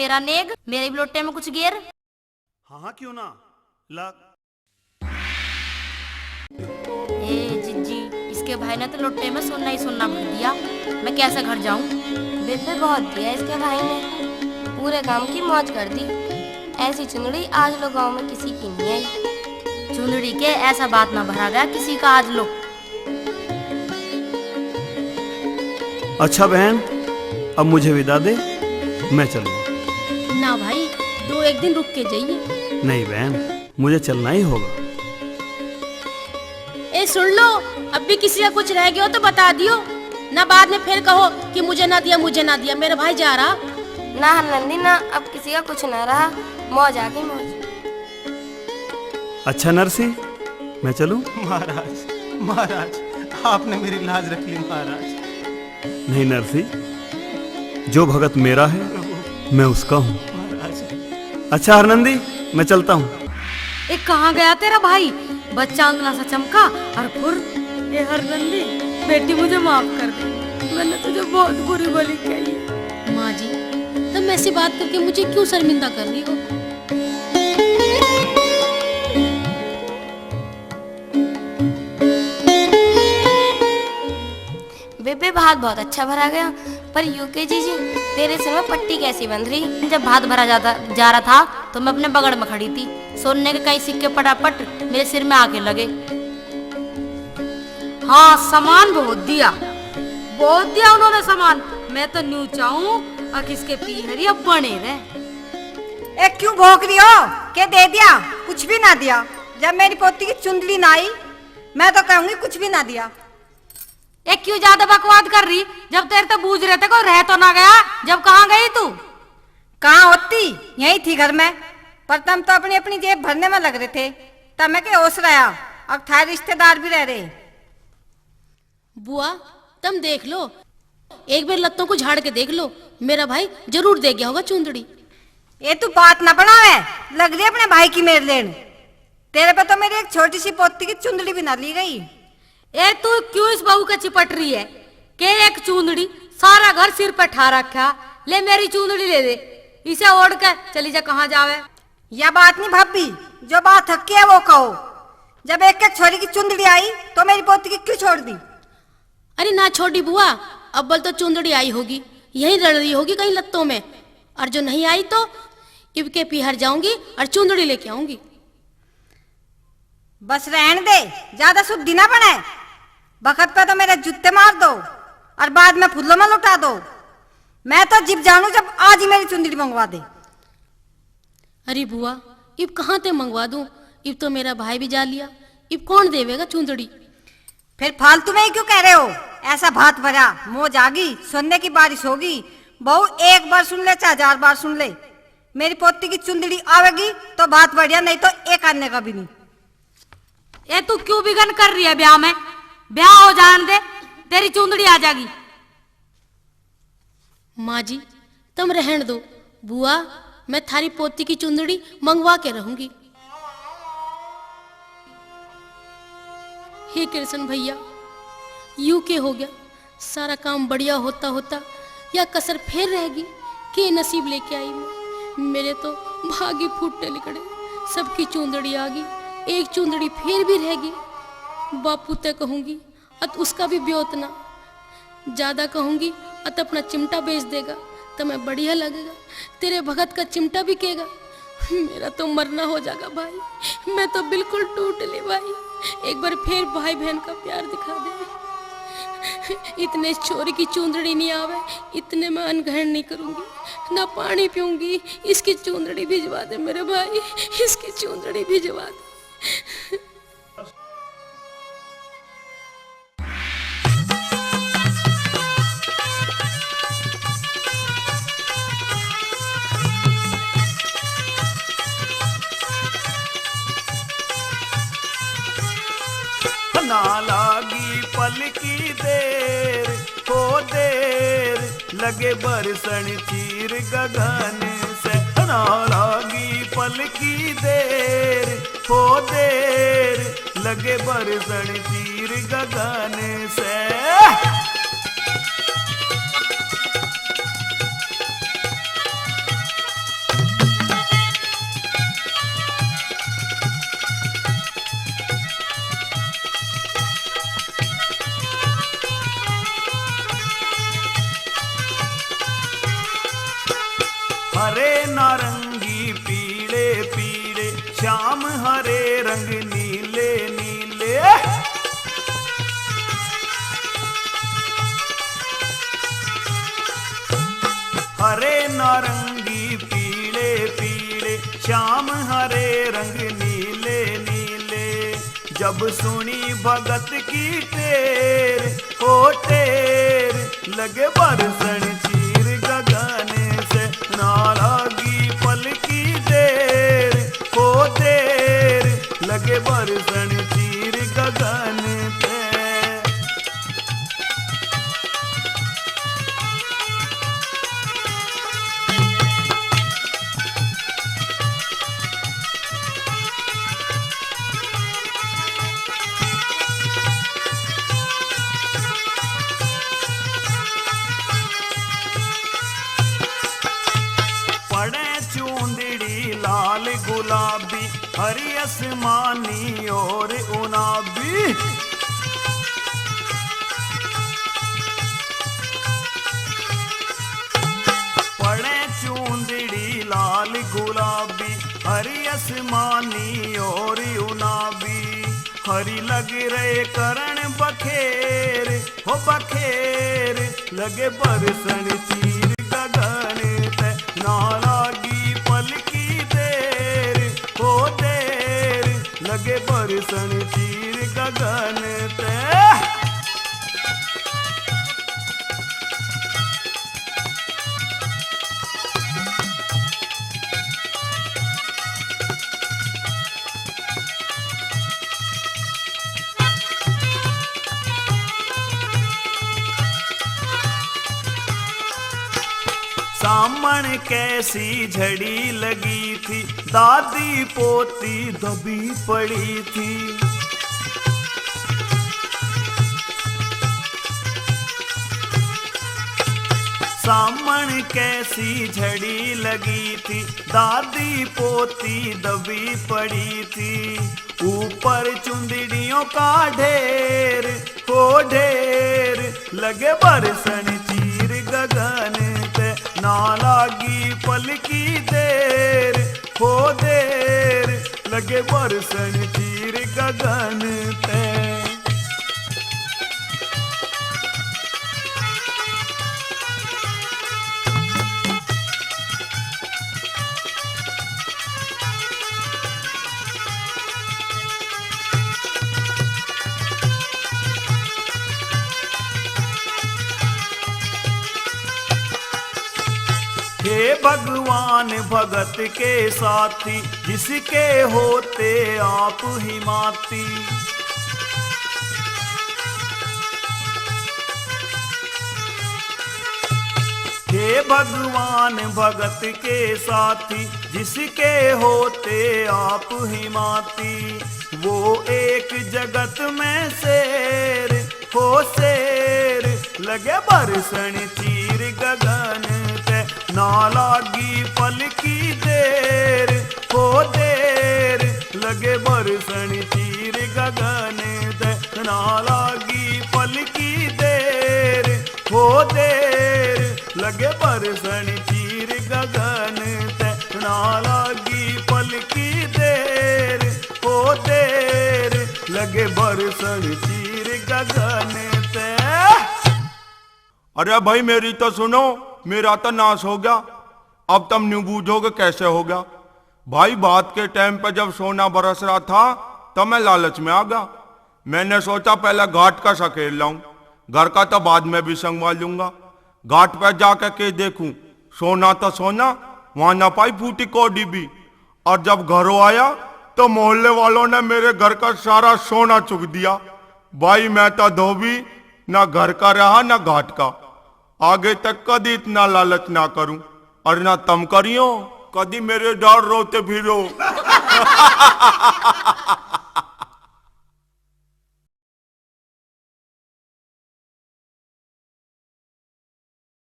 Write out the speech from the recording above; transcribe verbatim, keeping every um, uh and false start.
तेरा नेग, मेरे भी लोटे में कुछ गेर। हाँ हाँ, क्यों ना, ला। ए जिज्जी, इसके भाई ने तो लोटे में सोना ही सोना भर दिया। मैं कैसे घर जाऊं? बेबे, बहुत दिया इसके भाई ने, पूरे गांव की मौज कर दी। ऐसी चुंदड़ी आज लोग गांव में किसी की नहीं आई। चुंदड़ी के ऐसा बात ना भरा गया किसी का आज लोग। अच्छा बहन, अब मुझे विदा दे, मैं चलूँ। ना भाई, दो एक दिन रुक के जाइए। नहीं बहन, मुझे चलना ही होगा। ए सुन लो, अब भी किसी का कुछ रह गया हो तो बता दियो, ना बाद में फिर कहो कि मुझे ना दिया, मुझे ना दिया। मेरा भाई जा रहा। ना हरनंदी ना, अब किसी का कुछ ना रहा, मौज आ गई मौज। अच्छा नरसी, मैं चलूं? महाराज, महाराज, आपने मेरी लाज रख ली महाराज। नहीं नरसी, जो भगत मेरा है, मैं उसका हूँ। महाराज। अच्छा हरनंदी, मैं चलता हूँ। ए, कहाँ गया तेरा भाई? बच्चा अंगना सा चमका और फुर। ए हरनंदी, बेटी मुझे माफ कर दे, मैंने तुझे बहुत बुरी भली कही है। माँ जी, तुम ऐसी बात करके मुझे क्यों शर्मिंदा कर रही हो? बेबे, भात बहुत अच्छा भरा गया, पर यूके जीजी, तेरे सिर में पट्टी कैसी बंध रही? जब भात भरा जाता जा रहा था तो मैं अपने बगड़ में खड़ी थी, सोने के कई सिक्के पटापट मेरे सिर में आके लगे। हाँ, सामान बहुत दिया, बहुत दिया उन्होंने सामान। मैं तो न्यू चाहूं और किसके पीहरी अब बने रहे। ए, क्यों भौंक रही हो? के दे दिया? कुछ भी ना दिया। जब मेरी पोती की चुंदड़ी ना आई, मैं तो कहूंगी कुछ भी ना दिया। ए, क्यों ज्यादा बकवाद कर रही? जब तेरे तो बूझ रहे थे, कोई रह तो ना गया? जब कहाँ गई तू? कहाँ होती? यहीं थी घर में। पर तुम तो अपनी अपनी जेब भरने में लग रहे थे, तमें के होश रहा? अब थारे रिश्तेदार भी रह रहे। बुआ, तुम देख लो, एक बार लत्तों को झाड़ के देख लो, मेरा भाई जरूर दे गया होगा चुंदड़ी। ये तू बात ना बनावे, लग रही अपने भाई की मेर लेन। तेरे पे तो मेरी एक छोटी सी पोती की चुंदड़ी भी ना ली गई। ए, तू क्यों इस बहू का चिपट रही है? के एक चुंदड़ी, सारा घर सिर पे ठा रखा। ले मेरी चुंदड़ी ले दे, इसे ओढ़ के चली जा, कहाँ जावे। या बात नहीं भाभी, जो बात हक की है वो कहो। जब एक एक छोरी की चुंदड़ी आई तो मेरी पोती की क्यों छोड़ दी? अरे ना छोड़ी बुआ, अब्बल तो चुंदड़ी आई होगी, यहीं रल रही होगी कहीं लत्तों में, और जो नहीं आई तो इबके पीहर जाऊंगी और चुंदड़ी लेके आऊंगी। बस रहन दे, ज्यादा सुद्धी ना बने। बखत पे तो मेरे जूते मार दो और बाद में फूलों में लुटा दो। मैं तो जिब जानू जब आज ही मेरी चुंदड़ी मंगवा दे। अरे बुआ, इब कहाँ ते मंगवा दूं? इब तो मेरा भाई भी जा लिया, इब कौन देवेगा चुंदड़ी? फिर फालतू में ही क्यों कह रहे हो? ऐसा भात भरा, मौज आ गई, सोने की बारिश होगी। बहू, एक बार सुन ले चाहे हजार बार सुन ले, मेरी पोती की चुंदड़ी आवेगी तो भात बढ़िया, नहीं तो एक आने का भी नहीं। ए, तू क्यों विघन कर रही है ब्याह में? ब्याह हो जान दे, तेरी चुंदड़ी आ जाएगी। माँ जी, तुम रहन दो, बुआ, मैं थारी पोती की चुंदड़ी मंगवा के रहूंगी। हे कृष्ण भैया, यू के हो गया? सारा काम बढ़िया होता होता या कसर फेर रहगी। के नसीब लेके आई मैं, मेरे तो भागी फूटे लिकड़े। सबकी चुंदड़ी आ गई, एक चुंदड़ी फेर भी रहगी। बापू ते कहूंगी, अत उसका भी ब्योत ना। ज्यादा कहूंगी, अत अपना चिमटा बेच देगा, तो मैं बढ़िया लगेगा। तेरे भगत का चिमटा बिकेगा। मेरा तो मरना हो जाएगा भाई, मैं तो बिल्कुल टूट ली भाई। एक बार फिर भाई बहन का प्यार दिखा दे। इतने छोरी की चुंदड़ी नहीं आवे, इतने मैं अनग्रहण नहीं करूंगी, ना पानी पीऊंगी। इसकी चुंदड़ी भिजवा दे मेरे भाई, इसकी चुंदड़ी भिजवा दे। ना लागी पल की देर, हो देर, लगे बरसण चीर गगन से। ना लागी पल की देर, हो देर, लगे बरसण चीर गगन से। हरे नारंगी पीले पीले, श्याम हरे रंग नीले नीले। हरे नारंगी पीले पीले, श्याम हरे रंग नीले नीले। जब सुनी भगत की टेर, ओ टेर, लगे बरसण चीर गगन से, ना लागी पल की देर, ओ देर, लगे बरसण चीर गगन से। पड़े चूंदड़ी लाल गुलाबी, हरी आसमानी और उनाबी। पड़े चूंदड़ी लाल गुलाबी, हरी आसमानी और उनाबी। हरी लग रहे करण बखेर, हो बखेर, लगे बरसण चीर गगन ते, ना लागी पल की देर, हो देर, लगे बरसण चीर गगन ते। सामण कैसी झड़ी लगी थी, दादी पोती दबी पड़ी थी। सामण कैसी झड़ी लगी थी, दादी पोती दबी पड़ी थी। ऊपर चुंदड़ियों का ढेर, हो ढेर, लगे बरसण चीर गगन ते, ना लागी पल की देर, हो देर, लगे बरसण चीर गगन ते। हे भगवान भगत के साथी, जिसके होते आप ही माती। हे भगवान भगत के साथी, जिसके होते आप ही माती। वो एक जगत में शेर, हो शेर, लगे बरसण चीर गगन ते, ना लागी पल की देर, हो देर, लगे बरसण चीर गगन ते, ना लागी पल की देर, हो देर, लगे बरसण चीर गगन ते, ना लागी पल की देर, हो देर, लगे बरसण चीर गगन ते। अरे भाई, मेरी तो सुनो, मेरा तो नाश हो गया। अब तुम न्यू बूझोगे कैसे हो गया। भाई, बात के टाइम पे जब सोना बरस रहा था, तब मैं लालच में आ गया। मैंने सोचा पहले घाट का सकेर लाऊं, घर का तो बाद में भी संगवा लूंगा। घाट पे जाके के देखूं, सोना तो सोना, वहां ना पाई फूटी कौड़ी भी। और जब घरों आया तो मोहल्ले वालों ने मेरे घर का सारा सोना चुग दिया। भाई, मैं तो धोबी, ना घर का रहा ना घाट का। आगे तक कदी इतना लालच ना करूं, और ना तम करियो, कदी मेरे डर रोते फिरो।